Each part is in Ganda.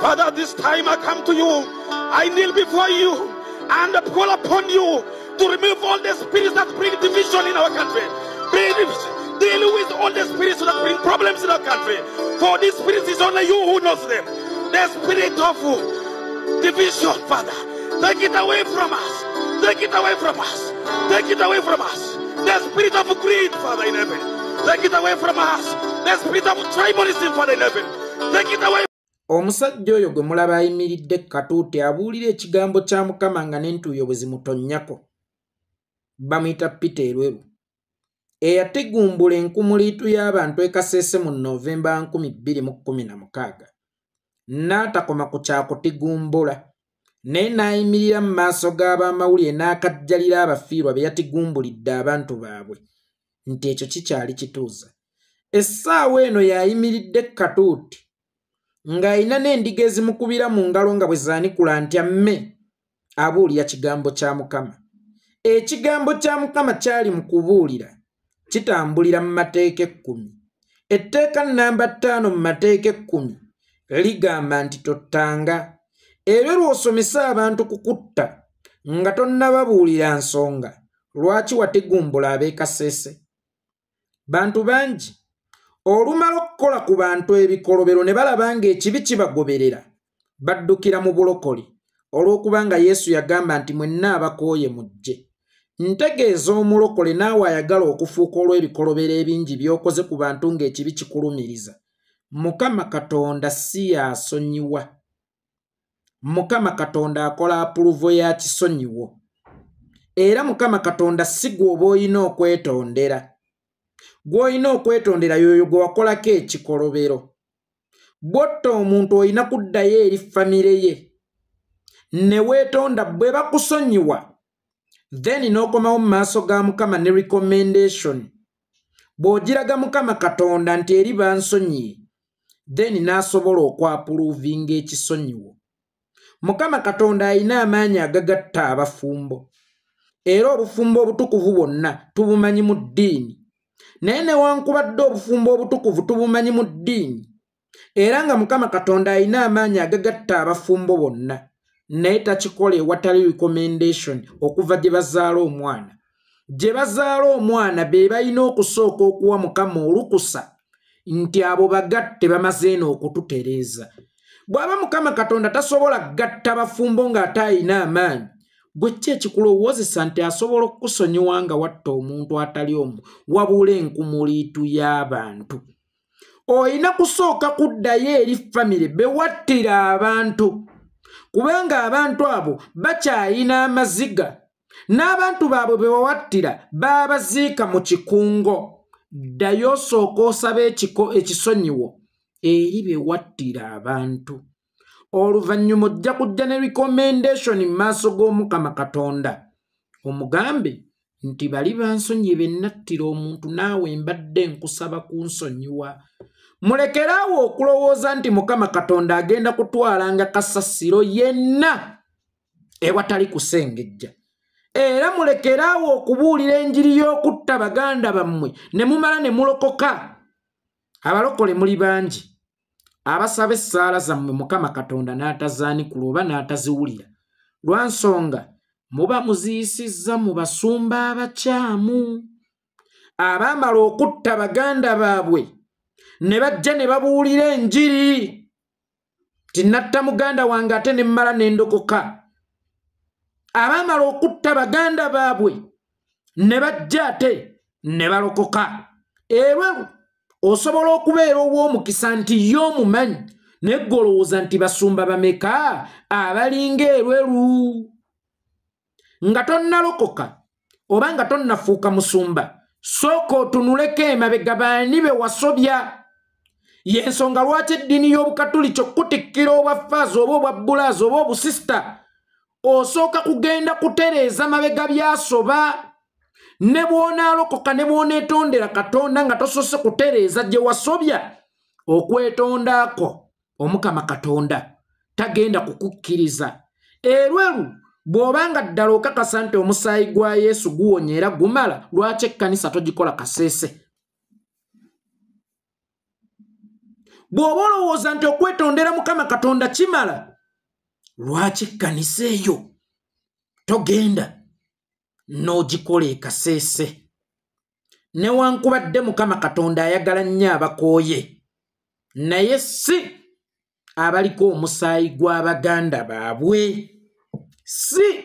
Father, this time I come to you. I kneel before you and call upon you to remove all the spirits that bring division in our country. Deal with all the spirits that bring problems in our country. For these spirits is only you who knows them. The spirit of division, Father, take it away from us. Take it away from us. Take it away from us. The spirit of greed, Father in heaven, take it away from us. The spirit of tribalism, Father in heaven, take it away. Omusajja oyo gwe mulaba ayimiridde katuuti abuulira ekigambo kya Mukama nga n'entuuyo bwe zimutonnyako. Bamuyita Peter Elweru, eyategumbula enkumuliitu y'abantu e Kasese mu Novemba 2016. N'atakoma ku kyakutigumbula, naye n'ayimirira mu maaso g'abamawulire n'akajjalira abafiirwa be yatigumbulidde abantu baabwe nti ekyo kikyali kituuza. Essaawa eno y'ayimiridde katuuti ng'ayina n'endiga ezimukubira mu ngalo nga bwe zaanikula nti amme, abuulira kigambo kya Mukama. Ekigambo kya Mukama kyali mu kubuulira kitambulira mu mateeka 10. Etteeka namba 5 mu mateeka 10 ligamba nti tottanga. Era lw'osomesa abantu ku kutta nga tonnababuulira nsonga lwaki watigumbula ab'e Kasese. Bantu bangi olumala okukola ku bantu ebikolobero ne balaba ng'ekibi kibagoberera baddukira mu bulokole olw'okubanga Yesu yagamba nti mwenna abakooye mujje. Ntegeeza omulokole naawe ayagala okufuuka olw'ebikolobero ebingi by'okoze ku bantu ng'ekibi kikulumiriza. Mukama Katonda si y'asonyiwa. Mukama Katonda akola apuluvo ya kisonyiwo. Era Mukama Katonda si gw'oba olina okwetondera. Gw'olina okwetondera y'oyo gwe wakolako ekikolobero. Bw'otta omuntu olina kuddayo eri famire ye ne weetonda bwe bakusonyiwa, then n'okomawo mu maaso ga Mukama ne recommendation. Bw'ogiraga Mukama Katonda nti eri bansonyiye, then n'asobola okwapuluvinga ekisonyiwo. Mukama Katonda alina amaanyi agagatta abafumbo. Era obufumbo obutukuvu bwonna tubumanyi mu ddiini. Naye newankubadde obufumbo obutukuvu tubumanyi mu ddiini, era nga Mukama Katonda alina amaanyi agagatta abafumbo bonna, naye takikola ewatali recommendation okuva gye bazaala omwana. Gye bazaala omwana be balina okusooka okuwa Mukama olukusa nti abo bagatte bamaze eno okututereeza. Bw'aba Mukama Katonda tasobola kugatta bafumbo ng'ate alina amaanyi, gwe ki ekikulowoozesa nti asobola okukusonyiwa nga watta omuntu atali omu wabula enkumuliitu y'abantu? Olina kusooka kuddayo eri famire be wattira abantu, kubanga abantu abo bakyayina amaziga n'abantu baabwe be wawattira baabaziika mu kikungo. Ddayo osooka osabe ekisonyiwo eri be wattira abantu. Oluvannyuma ojja kujja ne recommendation mu maaso g'Omukama Katonda, omugambe nti bali bansonyiye be nattira omuntu, naawe mbadde nkusaba kunsonyiwa. Mulekeraawo okulowooza nti Mukama Katonda agenda kutwalanga kasasiro yenna ewatali kusengejja. Era mulekeraawo okubuulira enjiri y'okutta baganda bammwe ne mumala ne mulokoka. Abalokole muli bangi abasaba essaala zammwe Mukama Katonda n'atazaanikula oba n'ataziwulira, lwa nsonga muba muziyisizza mu basumba abakyamu abaamala okutta baganda baabwe ne bajja ne babuulira enjiri ti natta muganda wange ate ne mmala ne ndokoka. Abaamala okutta baganda baabwe ne bajja ate ne balokoka. Era osobola okubeera ow'omukisa nti ye omumanyi, naye ggwe olowooza nti basumba bameka abalinga Elweru. Nga tonnalokoka oba nga tonnafuuka musumba, sooka otunuleko emabega baani be wasobya. Y'ensonga lwaki eddiini y'Obukatuliki okutikkira obwa faaza oba obwa bbulaaza oba obusisita, osooka kugenda kutereeza mabega byasoba. Ne bw'onaalokoka ne bw'oneetondera Katonda nga tosoose kutereeza gye wasobya, okwetondaako Omukama Katonda tagenda kukukkiriza. Elweru bw'obanga ddala okakasa nti omusaayi gwa Yesu guwonya era gumala, lwaki ekkanisa togikola Kasese? Bw'oba olowooza nti okwetondera Mukama Katonda kimala, lwaki kkanisa eyo togenda n'ogikola ekaseese? Newankubadde Mukama Katonda ayagala nnyo abakooye, naye si abaliko omusaayi gw'abaganda baabwe, si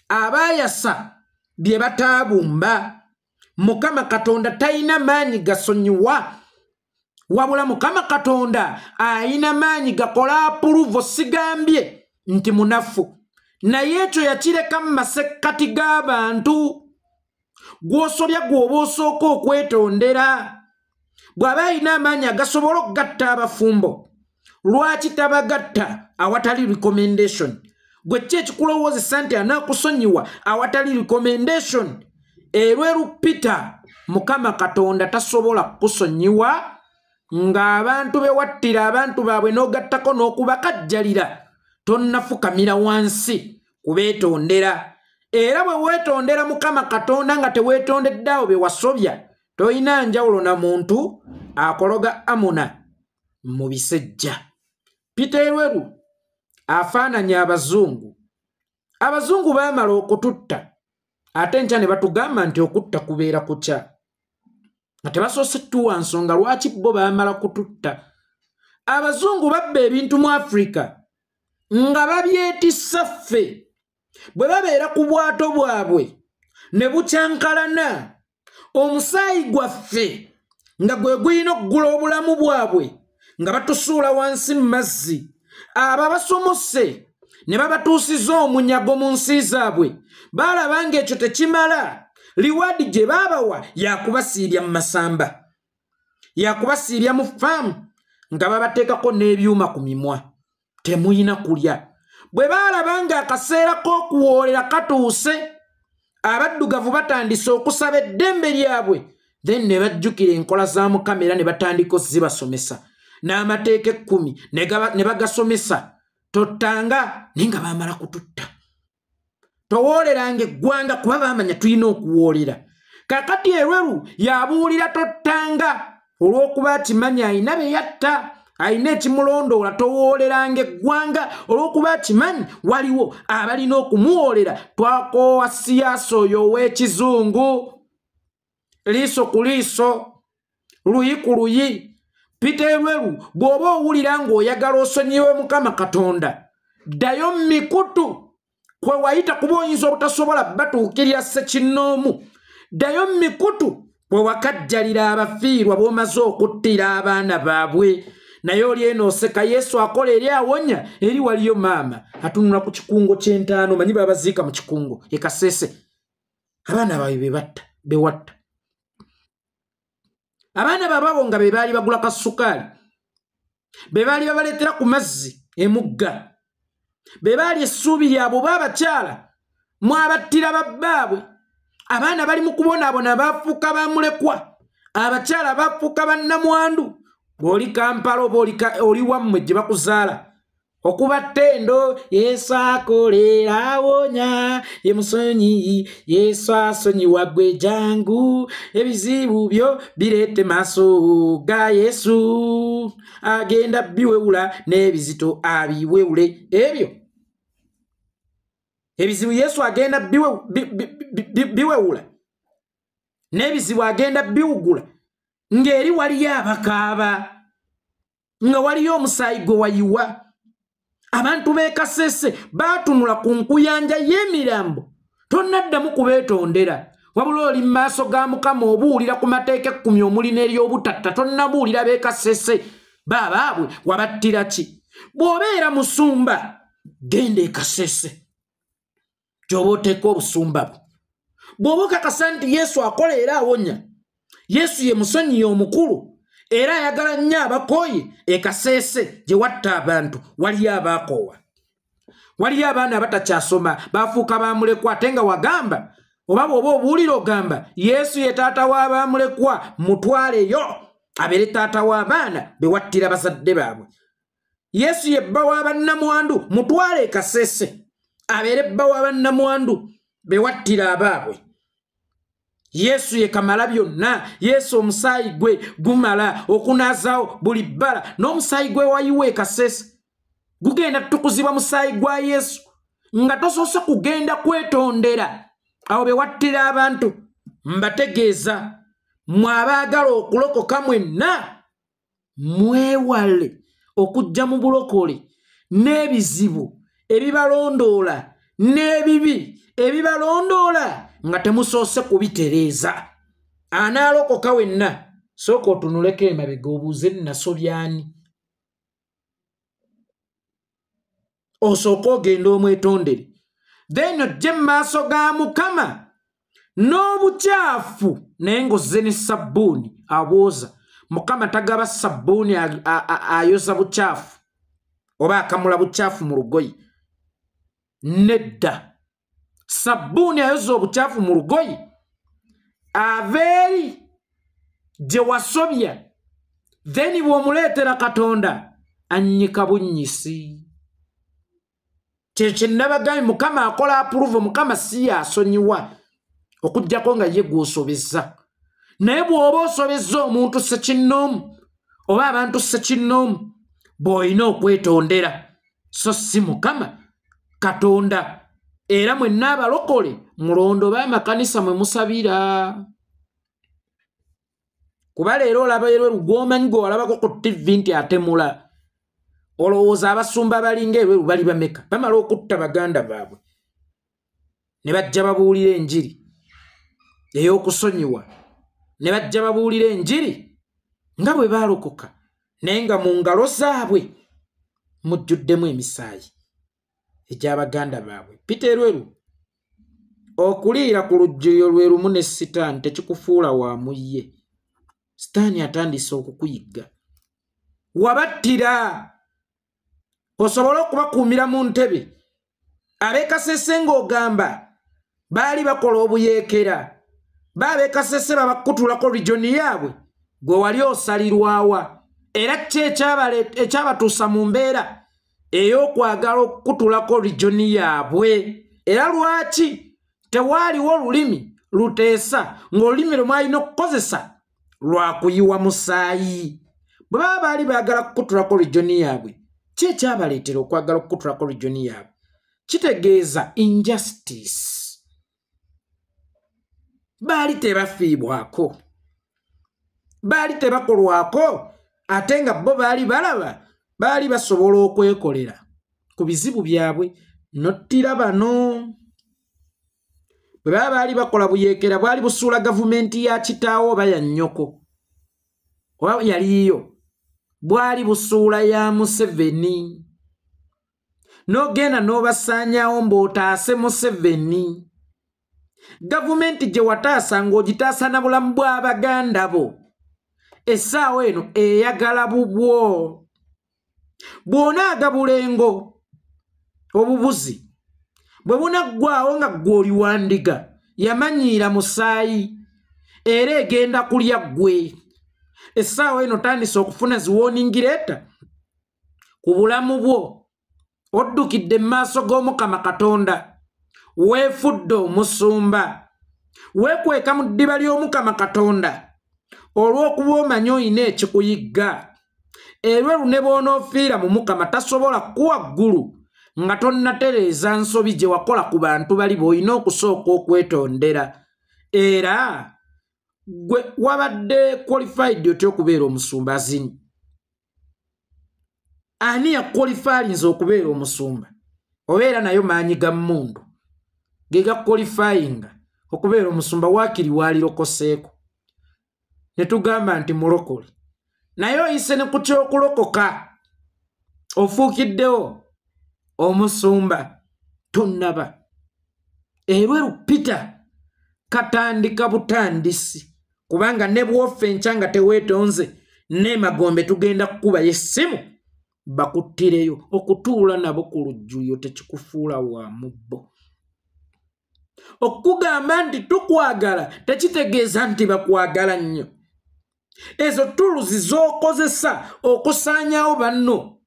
abaayasa bye bataabumba. Mukama Katonda talina maanyi gasonyiwa, wabula Mukama Katonda ayina maanyi gakola apuluvo. Sigambye nti munafu, naye ekyo yakireka mu masekkati g'abantu. Gw'osobya gw'oba osooka okwetondera. Bw'aba alina amaanyi agasobola okugatta abafumbo, lwaki tabagatta awatali recommendation? Gwe ki ekikulowoozesa nti anaakusonyiwa awatali recommendation? Erweru Peter, Mukama Katonda tasobola kukusonyiwa ng'abantu be wattira abantu baabwe n'ogattako n'okubakajjalira. Tonnafukamira wansi kubeetondera. Era bwe weetondera Mukama Katonda nga teweetondedde awo be wasobya, tolina njawulo na muntu akologa amuna mu bisejja. Peter Elweru afaananya abazungu. Abazungu baamala okututta, ate enkya ne batugamba nti okutta kubeera kukya, nga tebasoose tuwa nsonga lwaki bo baamala kututta. Abazungu babba ebintu mu Afrika nga babyetissa ffe. Bwe babeera ku bwato bwabwe ne bukyankalana, omusaayi gwaffe nga gwe gulina okugula obulamu bwabwe, nga batusuula wansi mu mazzi. Abo abasomose ne babatuusiza omunyago mu nsi zaabwe, baalaba ng'ekyo tekimala. Liwaadi gye baabawa yakubasiibya mu masamba, yakubasiibya mu faamu, nga babateekako n'ebyuma ku mimwa, temuyina kulya. Bwe baalaba ng'akaseera k'okuwoolera katuuse, abaddugavu batandise okusaba eddembe lyabwe, then ne bajjukira enkola za Mukama era ne batandika ozibasomesa n'amateeka 10 ne bagasomesa. Tottanga, naye nga baamala kututta. Towooleranga eggwanga, kuba baamanya tulina okuwoolera. Kaakati Elweru yabuulira tottanga olw'okuba akimanya alina be yatta, alina ekimulondoola. Towooleranga eggwanga olw'okuba akimanyi waliwo abalina okumuwoolera. Twakoowa siyaasa oyo ow'ekizungu, liiso ku liiso, luyi ku luyi. Peter Elweru, bw'oba owulira ng'oyagala osonyiwe Mukama Katonda, ddayo mu mikutu kwe wayita, kuba oyinza obutasobola batuukirira ssekinnoomu. Ddayo mu mikutu kwe wakajjalira abafiirwa b'omaze okuttira abaana baabwe. Naye oli eno oseka, Yesu akola eri awonya. Eri waliyo maama atunula ku kikungo ky'entaano, manyi babaziika mu kikungo e Kasese. Abaana baabwe be batta, be watta. Abaana baababo nga be baali bagula kasukaali, be baali babaleetera ku mazzi emugga, be baali essuubi lyabwe oba abakyala mwabattira babbaabwe. Abaana bali mu kubonaabona, baafuuka bamulekwa, abakyala baafuuka bannamwandu. Bw'oli Kampala oba oli wammwe gye bakuzaala, okuba ttendo, Yesu akolera awonya, ye musonyiyi, Yesu asonyiwa gwe jangu, ebizibu byo bireete maaso ga Yesu, agenda biwewula n'ebizito abiwewule. Ebyo ebizibu Yesu agenda biwewula n'ebizibu agenda biwugula. Ng'eri waliyo abakaaba, nga waliyo omusaayi gwe wayiwa. Abantu b'e Kasese baatunula ku nkuyanja y'emirambo, tonnaddamu kubeetondera. Wabula oli mu maaso ga Mukama obuulira ku mateeka 10 omuli n'ery'obutatta, tonnabuulira b'e Kasese baabaabwe wabattira ki? Bw'obeera musumba, genda e Kasese gy'oba oteeka obusumba bwo. Bw'oba okakasa nti Yesu akola era awonya, Yesu ye musonyiyi omukulu era ayagala nnyo abakooye, e Kasese gye watta abantu waliyo abaakoowa, waliyo abaana abatakyasoma bafuuka bamulekwa, ate nga wagamba oba bw'oba obuulira ogamba Yesu ye taata w'abamulekwa, mutwaleyo abeere taata w'abaana be wattira bazadde baabwe. Yesu ye bba w'abannamwandu, mutwale e Kasese abeere bba w'abannamwandu be wattira abaabwe. Yesu ye kamala byonna. Yesu omusaayi gwe gumala okunaazaawo buli bbala, n'omusaayi gwe wayiwa e Kasese gugenda tutukuzibwa musaayi gwa Yesu, nga tosoose kugenda kwetondera abo be wattira abantu. Mbategeeza mmwe abaagala okulokoka mwenna, mwewale okujja mu bulokole n'ebizibu ebibalondoola n'ebibi ebibalondoola nga temusoose kubitereeza. Anaalokoka wenna, sooka otunuleko emabega obuuze nasobyani, osooke ogenda omwetondere, then ojje mu maaso ga Mukama n'obukyafu naye ng'ozze ne sabbuuni abwoza. Mukama tagaba sabbuuni ayoza bukyafu oba akamula bukyafu mu lugoye. Nedda, sabbuuni ayoza obukyafu mu lugoye ava eri gye wasobya, then bw'omuleetera Katonda annyika bunnyisi. Kye nnabagambye, Mukama akola approve, Mukama si y'asonyiwa okuggyako nga ye gw'osobezza. Naye bw'oba osobezza omuntu ssekinnoomu oba abantu ssekinnoomu, bw'olina okwetondera, so si Mukama Katonda. Era mwenna abalokole mulondobe amakanisa mwe musabira, kuba leero olaba Elweru gw'omanyi gwe walabako ku TV nti atemula. Olowooza abasumba balinga Elweru bali bameka? Bamala okutta baganda baabwe ne bajja babuulira enjiri ey'okusonyiwa, ne bajja babuulira enjiri nga bwe baalokoka, naye nga mu ngalo zaabwe mujjuddemu emisaayi egy'abaganda baabwe. Peter Elweru, okuliira ku lujjuliro lwe lumu ne Sitaani tekikufuula wa mu ye. Sitaani atandise okukuyigga. Wabattira osobole okubakuumira mu ntebe. Ab'e Kasese ng'ogamba baali bakola obuyeekera, ba ab'e Kasese babakutulako regioni yaabwe, gwe wali osalirwawa. Era ki ekyabatuusa mu mbeera ey'okwagala okukutulako regioni yaabwe? Era lwaki tewaaliwo lulimi luteesa ng'olulimi lwe mwalina okukozesa lwakuyiwa musaayi? Bwe baba baali baagala kukutulako regioni yaabwe, ki ekyabaleetera okwagala okukutulako regioni yaabwe? Kitegeeza injustice. Baali tebafiibwako, baali tebakolwako, ate nga bo baali balaba baali basobola okwekolera ku bizibu byabwe. Nottira bano bwe baba baali bakola buyeekera, bwali busuula gavumenti ya kitaawo oba ya nnyoko oba yaliyo, bwali busuula ya Museveni. N'ogenda n'obasaanyaawo mbw'otaase Museveni. Gavumenti gye wataasa ng'ogitaasa na bulamu bw'abaganda bo, essaawa eno eyagala bubwo. Bw'onaagabula engo obubuzi bwe bunaggwaawo nga ggwe oli wandiga yamanyiira musaayi, era egenda kulya ggwe. Essaawa eno tandise okufuna zi warning letter ku bulamu bwo. Oddukidde mu maaso g'Omukama Katonda, weefudde omusumba, weekweka mu ddiba ly'Omukama Katonda olw'okuba omanyi oyina ekikuyigga. Elweru ne bw'onoofiira mu Mukama tasobola kukuwa ggulu nga tonnatereeza nsobi gye wakola ku bantu bali b'olina okusooka okwetondera. Era gwe wabadde qualified otya okubeera omusumba? Azini ani yaqualifyinze okubeera omusumba? Obeera nayo maanyi ga mmundu ge gaqualifyinga okubeera omusumba? Waakiri waalirokoseeko ne tugamba nti mulokole, naye oyise ne ku ky'okulokoka ofuukiddewo omusumba tonnaba. Elweru Peter katandika butandisi, kubanga ne bw'ofa enkya nga teweetonze n'emagombe tugenda kukubayo essimu bakuttireyo. Okutuula nabo ku lujjuliro tekikufuula wa mubbo. Okugamba nti tukwagala tekitegeeza nti bakwagala nnyo. Ezo tuluzi z'okozesa okusaanyaawo banno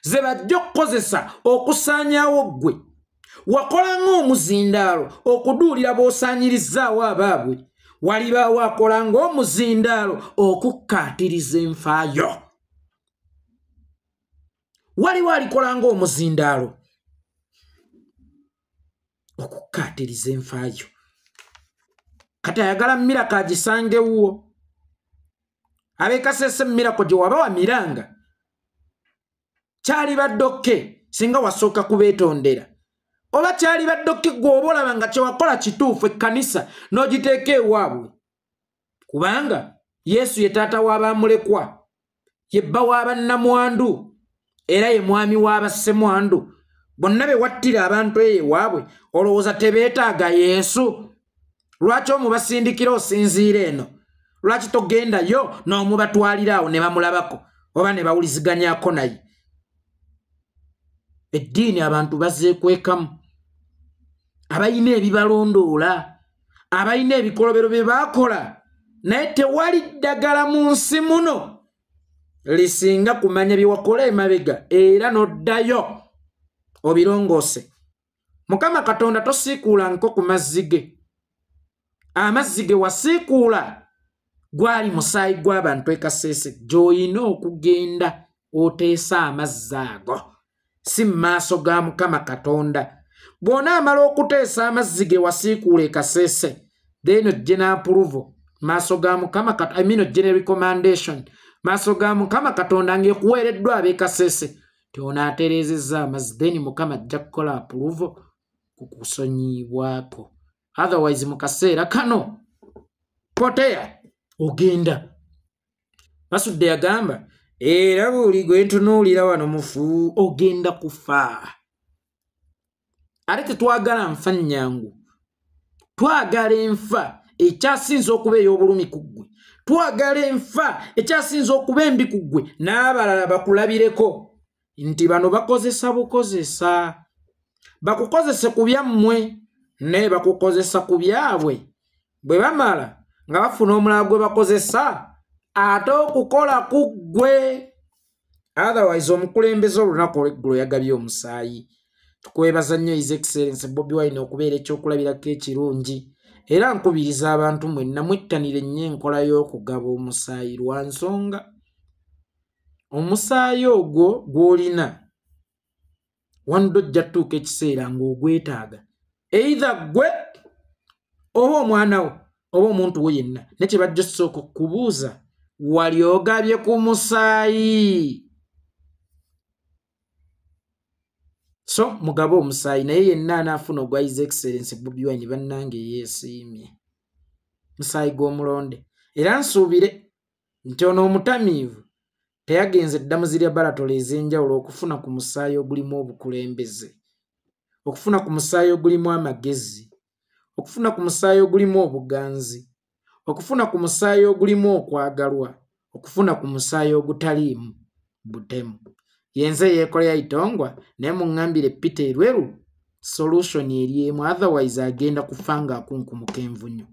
ze bajja okukozesa okusaanyaawo ggwe. Wakola ng'omuzindaalo okuduulira b'osaanyirizzaawo abaabwe. Walibaawo akola ng'omuzindaalo okukkaatiriza enfaayo. Waliwo alikola ng'omuzindaalo okukkaatiriza enfaayo. Kati ayagala Miracle agisange wuwo. Ab'e Kasese Miracle gye wabawa miranga kyalibadde okke singa wasooka kubeetondera, oba kyalibadde okke gwe oba olaba nga kyewakola kituufu ekkanisa n'ogiteeka ewaabwe, kubanga Yesu ye taata w'abamulekwa, ye bba w'abannamwandu, era ye mwami w'abassemwandu. Bonna be wattira abantu eyo ewaabwe olowooza tebeetaaga Yesu? Lwaki omubasindikira osinziira eno? Lwaki togendayo n'omubatwalira awo ne bamulabako oba ne bawuliziganyako naye? Eddiini abantu bazeekwekamu, abalina ebibalondoola, abalina ebikolobero bye baakola, naye tewali ddagala mu nsi muno lisinga kumanya bye wakola emabega era n'oddayo obirongoose. Mukama Katonda tosiikuula nko ku mazzi ge. Amazzi ge wasiikuula gwali musaayi gw'abantu e Kasese, gy'olina okugenda oteesa amazzi ago, si mu maaso ga Mukama Katonda. Bw'onaamala okuteesa amazzi ge wasiikuula e Kasese, then ojje n'approval maaso ga Mukama, I mean ojje ne recommendation maaso ga Mukama Katonda ng'ekuweereddwa ab'e Kasese ti onaatereezezza amazzi, then Mukama ajja kukola approval ku kusonyiibwako. Otherwise mu kaseera kano poteya ogenda. Basudde yagamba era buli gwe ntunuulira wano mufu, ogenda kufa. Ate tetwagala nfa nnyangu, twagala enfa ekyasinze okuba ey'obulumi ku ggwe, twagala enfa ekyasinze okuba embi ku ggwe, n'abalala bakulabireko nti bano bakozesa bukozesa. Bakukozese ku byammwe naye bakukozesa ku byabwe. Bwe bamala nga bafuna omulala gwe bakozesa ate okukola ku ggwe. Otherwise omukulembeze olunaku olw'eggulo yagabye omusaayi. Tukwebaza nnyo His Excellence Bobi Wine okubeera ekyokulabirako ekirungi, era nkubiriza abantu mwenna mwettanire nnyo enkola y'okugaba omusaayi lwa nsonga omusaayi ogwo gw'olina wanddo ojja ttuuka ekiseera ng'ogwetaaga, either ggwe oba omwana wo oba omuntu wo yenna. Ne kye bajja osooka okubuuza, wali ogabye ku musaayi? So mugabe omusaayi, naye yenna anaafuna ogwa His Excellence Bobi Wine bannange yeesiimye musaayi gw'omulonde. Era nsuubire nti ono omutamiivu teyagenze dda mu zirya laboratory ez'enjawulo okufuna ku musaayi ogulimu obukulembeze, okufuna ku musaayi ogulimu amagezi, okufuna ku musaayi ogulimu obuganzi, okufuna ku musaayi ogulimu okwagalwa, okufuna ku musaayi ogutaliimu butemu. Yenze yeekolera Itongwa, naye muŋŋambire Peter Elweru solution eri emu, otherwise agenda kufa ng'akunkumuka envunyu.